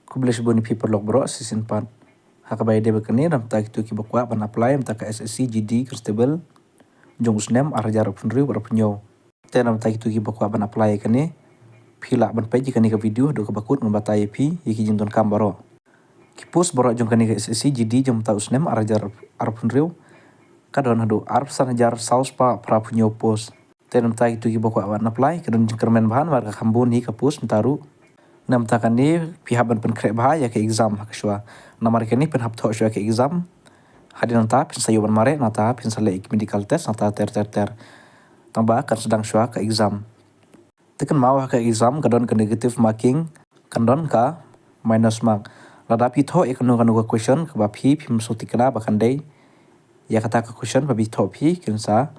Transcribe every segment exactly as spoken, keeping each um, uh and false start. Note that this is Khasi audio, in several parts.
Khublei shibun ïa phi paralok baroh shisien pat. Ha kaba ïadei bad kane, namta kito kiba kwah ban apply namta ka S S C G D Constable jong u snem ar hajar arphew hynriew arphew hynñiew. Te namta kito kiba kwah ban apply ïa kane, phi lah ban peit ïa kane ka video haduh kaba kut, ngan batai ïa phi ïa ki jingdonkam baroh. Ki post baroh jong kane ka S S C G D jong mynta u snem ar hajar arphew hynriew ka don haduh arphew san hajar saw spah phra phew hynñiew post. Te namta kito kiba kwah ban apply ka don jingkyrmen bha namar ka kham bun hi ka post mynta ruh. Namta kane phi hap ban pynkhreh bha ïa ka exam ha ka shuwa. Namar kane phin hap thoh shuwa ka exam. Hadien nangta phin sa ïoh ban mareh, nangta phin sa leh ïa ki medical test, nangta ter ter ter. Tang ba kan sdang shuwa ka exam. Te kynmaw, ha ka exam ka don ka negative marking, kan don ka minus mark. Lada phi thoh ïa kano kano ka question kaba phi phim sngewthikna ba kan dei ïa kata ka question ba phi thoh, phi kin sa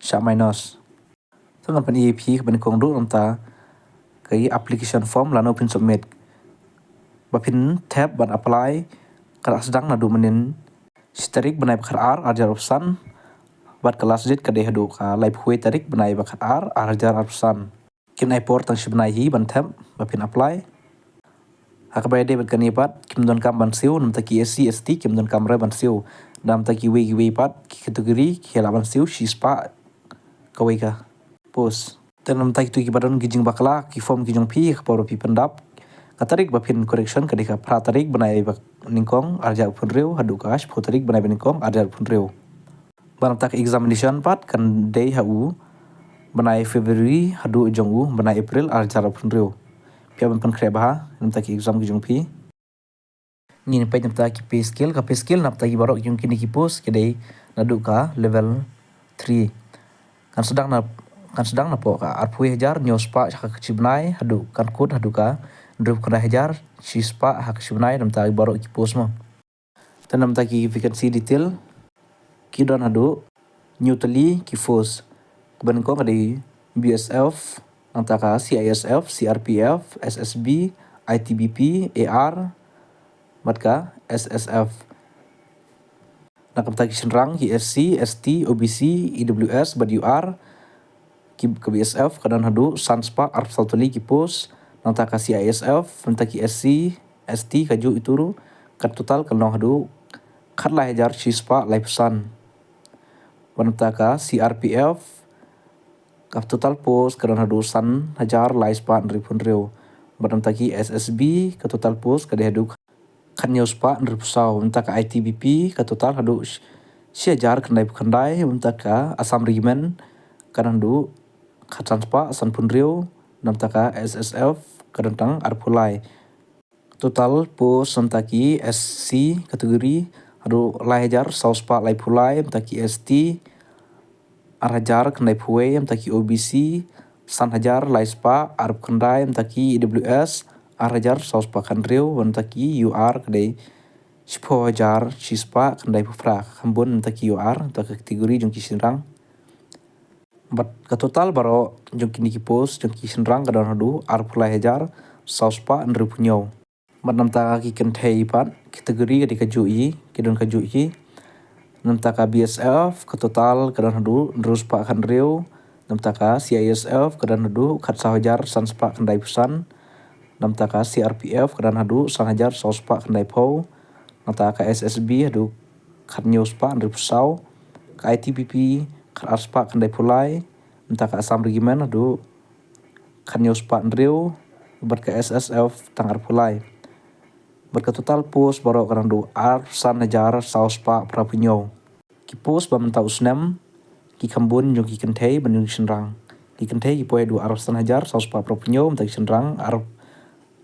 shah minus. Te ngan pyni ïa phi kaba nyngkong ruh namta ka application form lano phin submit. Ba phin thep ban apply ka la sdang naduh mynnin shi tarik bnai ba khatar ar hajar arphew san, bad ka last date ka dei haduh ka laiphew wei tarik bnai ba khatar ar hajar arphew san. Kin ai por tang shi bnai hi ban thep ba phin apply. Ha kaba ïadei bad kane pat, kim donkam ban siew, namta ki S C S T kim donkam re ban siew. Namta kiwei kiwei pat ki category ki lah ban siew shi spah kawei ka post. Te namta kito kiba don ki jingbakla, ki form ki jong phi, ka por ba phi pyndap, ka tarik ba phin correction ka dei ka phra tarik bnai ba nyngkong ar hajar arphew hynriew haduh ka shiphew tarik bnai ba nyngkong ar hajar arphew hynriew. Bad namta ka examination pat kan dei ha u bnai February haduh jong u bnai April ar hajar arphew hynriew. Phi hap ban pynkhreh bha namta ki exam ki jong phi. Ngin peit namta ki pay scale, ka pay scale namta ki baroh jong kine ki post ki dei naduh ka level three. Kan sdang na, kan sdang napoh ka arphew hajar hynñiew spah sha ka khatsan bnai haduh kan kut haduh ka hynriewphew khyndai hajar shi spah ha ka khatsan bnai, namta ki baroh ki post mo. Te namta ki vacancy detail, ki don haduh hynñiew tylli ki post. Kaba nyngkong ka dei B S F, nangta ka C I S F, C R P F, S S B, I T B P, A R, bad ka S S F. Na ka bynta ki shynrang, ki S C, S T, O B C, E W S bad U R, ki, ka B S F ka don haduh san spah arphew saw tylli ki post, nangta ka C I S F, nangta ki S C, S T kajuh ito ruh, ka total ka long haduh khatlai hajar shi spah laiphew san. Bad nangta ka C R P F, ka total post ka don haduh san hajar lai spah hynriewphew hynriew. Bad nangta ki S S B, ka total post ka dei haduh khathynñiew spah hynriewphew saw. Nangta ka I T B P, ka total haduh sh-, shi hajar khyndaiphew khyndai. Nangta ka Assam Regiment ka don haduh khatsan spah sanphew hynriew. Nangta ka S S F ka don tang arphew lai. Total post nangta ki S C category haduh lai hajar saw spah laiphew lai, nangta ki S T ar hajar khyndaiphew wei, nangta ki O B C san hajar lai spah arphew khyndai, nangta ki E W S ar hajar saw spah khathynriew, nangta ki U R ka dei shiphew hajar shi spah khyndaiphew phra. Kham bun nangta ki U R, nangta ka category jong ki shynrang. Bad ka total baroh jong kine ki post jong ki shynrang ka don haduh arphew lai hajar saw spah hynriewphew hynñiew. Bad nangta ki kynthei pat, category ka dei kajuh hi, ki don kajuh hi. Nangta ka B S F ka total ka don haduh hynriew spah khathynriew. Nangta ka C I S F ka don haduh khatsaw hajar san spah khyndaiphew san. Nangta ka C R P F ka don haduh san hajar saw spah khyndaiphew. Nangta ka S S B haduh khathynñiew spah hynriewphew saw. Ka I T B P khatar spah khyndaiphew lai. Nangta ka Assam Regiment haduh khathynñiew spah hynriew, bad ka S S F tang arphew lai. Bad ka total post baroh ka dang haduh arphew san hajar saw spah phraphew hynñiew. Ki post ba mynta u snem, ki kham bun jong ki kynthei bad jong ki shynrang. Ki kynthei ki poi haduh arphew san hajar saw spah phraphew hynñiew, mynta ki shynrang ar,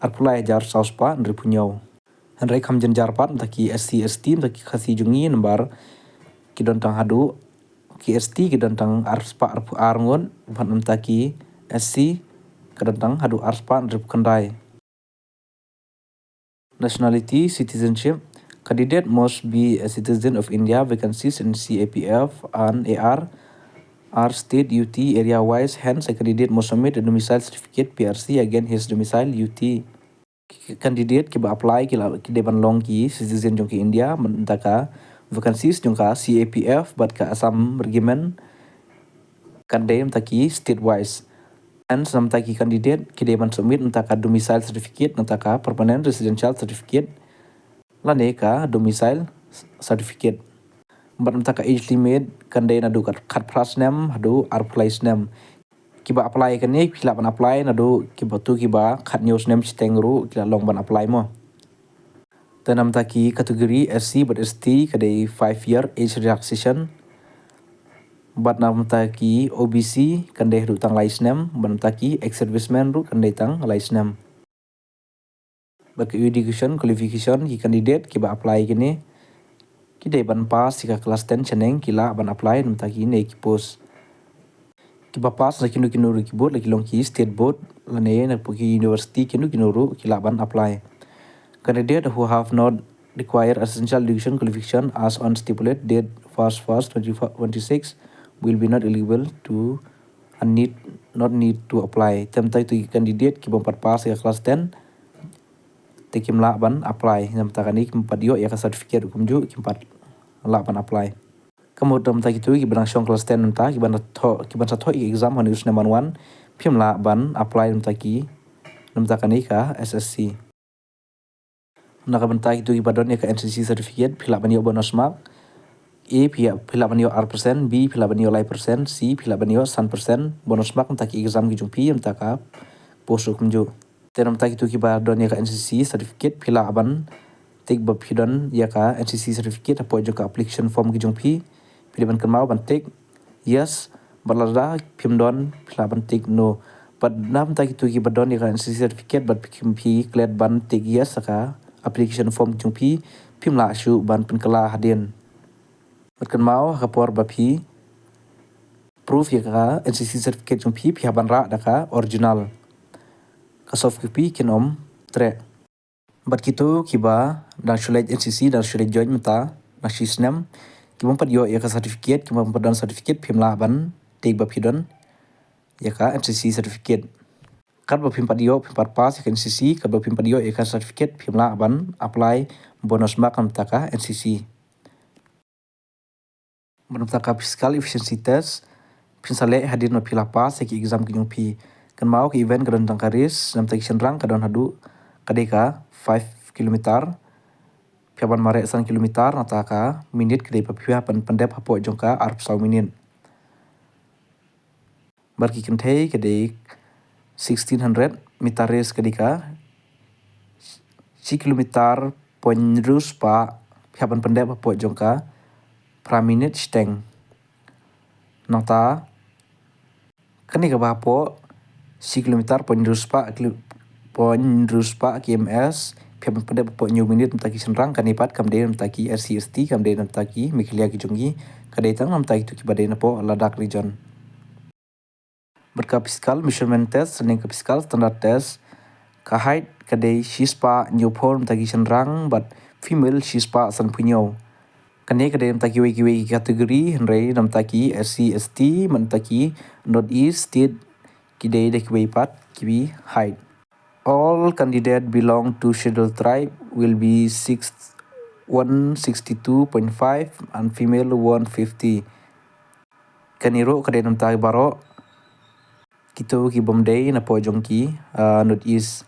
arphew lai hajar saw spah hynriewphew hynñiew. Hynrei kham jynjar pat mynta ki S C S T, mynta ki Khasi jong ngi, namar ki don tang haduh, ki S T ki don tang ar spah arphew ar ngut, bad mynta ki S C ka don tang haduh ar spah hynriewphew khyndai. Nationality, citizenship. Candidate must be a citizen of India. Vacancies in C A P F and A R are state, U T, area wise. Hence, a candidate must submit a domicile certificate, P R C, against his domicile, U T. Ki candidate kiba apply ki la, ki dei ban long ki citizen jong ki India, mynta ka vacancies jong ka C A P F bad ka Assam Regiment kan dei mynta ki state wise. Hence, namta ki candidate ki dei ban submit namta ka domicile certificate, namta ka permanent residential certificate, lane ka domicile certificate. Bad namta ka age limit kan dei naduh khat, khatphra snem haduh arphew lai snem. Kiba apply kane ki lah ban apply naduh kiba tu kiba khathynñiew snem shiteng ruh ki lah long ban apply mo. Te namta ki category S C bad S T ka dei five year age relaxation. Bad namta ki O B C kan dei haduh tang lai snem, bad namta ki ex-servicemen ruh kan dei tang lai snem. Bad ka education qualification ki candidate kiba apply kine ki dei ban pass ïa ka class ten shaneng ki lah ban apply namta kine ki post. Kiba pass na kino kino ruh ki board, la ki long ki state board lane na ki university kino kino ruh ki lah ban apply. Candidate who have not required essential education qualification as on stipulated date first first twenty twenty-six will be not eligible to and need not need to apply. Te namta kito ki candidate ki bym pat pass ïa ka class ten te kim lah ban apply. Namta kane kim pat ïoh ïa ka certificate kumjuh kim pat lah ban apply. Ka mut namta kito kiba dang shong class ten namta kiban thoh, kiban sa thoh ïa ka exam ha une u snem ban wan phim lah ban apply namta ki, namta kane ka S S C. Na ka bynta kito kiba don ïa ka N C C certificate phi lah ban ïoh bonus mark. A phi, phi lah ban ïoh ar percent, B phi lah ban ïoh lai percent, C phi lah ban ïoh san percent bonus mark namta ki exam ki jong phi namta ka post ruh kumjuh. Te namta kito kiba don ïa ka N C C certificate phi lah ban tick ba phi don ïa ka N C C certificate hapoh jong ka application form ki jong phi. Phi dei ban kynmaw ban tick yes, bad lada phim don phi lah ban tick no. Bad namta kito kiba don ïa ka N C C certificate bad phi, phi klet ban tick yes ha ka application form ki jong phi, phim lah shuh ban pynkylla hadien. Bad kynmaw ha ka por ba phi proof ïa ka N C C certificate jong phi, phi hap ban rah da ka original. Ka soft copy kin ym treh. Bad kito kiba dang shu leit N C C, dang shu leit join mynta, dang shi snem, ki bym pat ïoh ïa ka certificate, ki bym pat don certificate, phim lah ban tick ba phi don ïa ka N C C certificate. Katba phim pat ïoh, phim pat pass ïa ka N C C, katba phim pat ïoh ïa ka certificate, phim lah ban apply bonus mark namta ka N C C. Bad namta ka physical efficiency test phin sa leh hadien ba phi la pass ïa ki exam ki jong phi. Kynmaw ka event ka don tang ka race, namta ki shynrang ka don haduh, ka dei ka five kilometer. Phi hap ban mareh san kilometer, nangta ka minit ka dei ba phi hap ban pyndep hapoh jong ka arphew saw minit. Bad ki kynthei ka dei sixteen hundred meter race, ka dei ka shi kilometer point hynriew spah, phi hap ban pyndep hapoh jong ka phra minit shiteng. Nangta kane kaba hapoh shi kilometer point hynriew spah, kilo-, point hynriew spah K M S, phi hap ban pyndep hapoh hynñiew minit namta ki shynrang. Kane pat kam dei namta ki S C S T, kam dei namta ki Meghalaya ki jong ngi, ka dei tang namta kito kiba dei napoh Ladakh region. Bad ka physical measurement test, lane ka physical standard test, ka height ka dei shispah hynñiewphew namta ki shynrang, bad female shispah sanphew hynñiew. Kane ka dei namta kiwei kiwei ki category, hynrei namta ki S C S T, namta ki North East state, ki dei da kiwei pat ki height. All candidate belong to Scheduled Tribe will be six, one sixty-two point five and female one fifty. Kane ruh ka dei namta baroh kito ki bym dei napoh jong ki, ah, North East.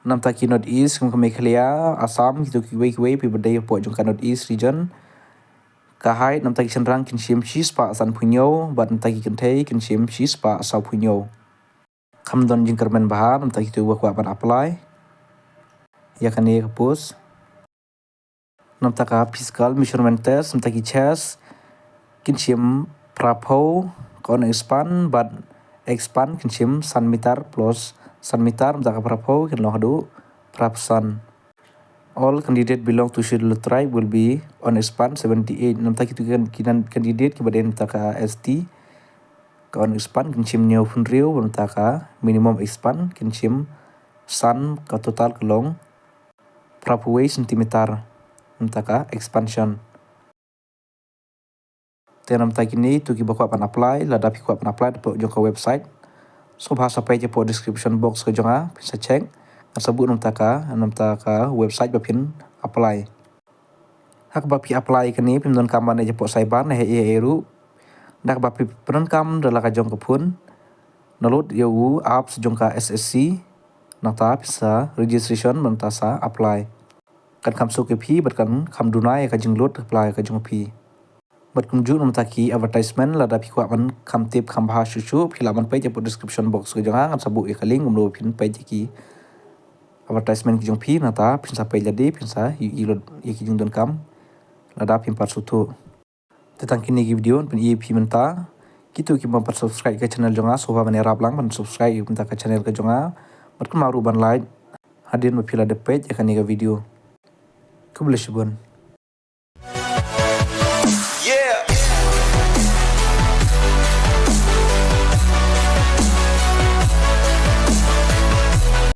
Namta ki North East kum ka Meghalaya, Assam, kito kiwei kiwei phi ba dei hapoh jong ka North East region. Ka height namta ki shynrang kin shim shispah sanphew hynñiew, bad namta ki kynthei kin shim shispah sawphew hynñiew. Kam don jingkyrmen bha namta kito ba kwah ban apply ïa kane ka post. Namta ka physical measurement test, namta ki chest kin shim phraphew, ka on expand, bad expand kin shim san meter plus san meter, namta ka phraphew kin long haduh phraphew san. All candidate belong to Scheduled Tribe will be on expand seventy-eight. Namta kito ki kan-, ki nan candidate kiba dei namta ka S T, ka on expand kin shim hynñiewphew hynriew, namta ka minimum expand kin shim san, ka total ka long phraphew wei centimeter, namta ka expansion. Te namta kine to kiba kwah ban apply, lada phi kwah ban apply hapoh jong ka website, sngewbha sa peit hapoh description box ka jong nga, phin sa check. Ngan sa buh namta ka, namta ka website ba phin apply. Ha kaba phi apply kane, phim donkam ban leit hapoh cyber ne ha ei ei ruh. Da kaba phi pyndonkam da la ka jong ka phone, Download ïa u apps jong ka S S C, nangta phin sa registration, mynta sa apply. Kan kham suk ïa phi bad kan kham duna ïa ka jinglut apply ka jong phi. Bad kumjuh namar ki advertisement, lada phi kwah ban kham tip kham bha shuh shuh, phi lah ban peit ïa ka description box ka jong nga, ngan sa buh ïa ka link kumno phin peit ïa ki advertisement ki jong phi, nangta phin sa peit lade, phin sa ïohi lut ïa ki jingdonkam lada phim pat sngewthuh. Te tang kine ki video phin ïa phi mynta. Kito kiba ym pat subscribe ka channel jong nga, sngewbha ban ïarap lang ban subscribe ïa mynta ka channel ka jong nga. Bad kumjuh ruh ban like hadien ba phi la dep peit ïa kane ka video. Khublei shibun.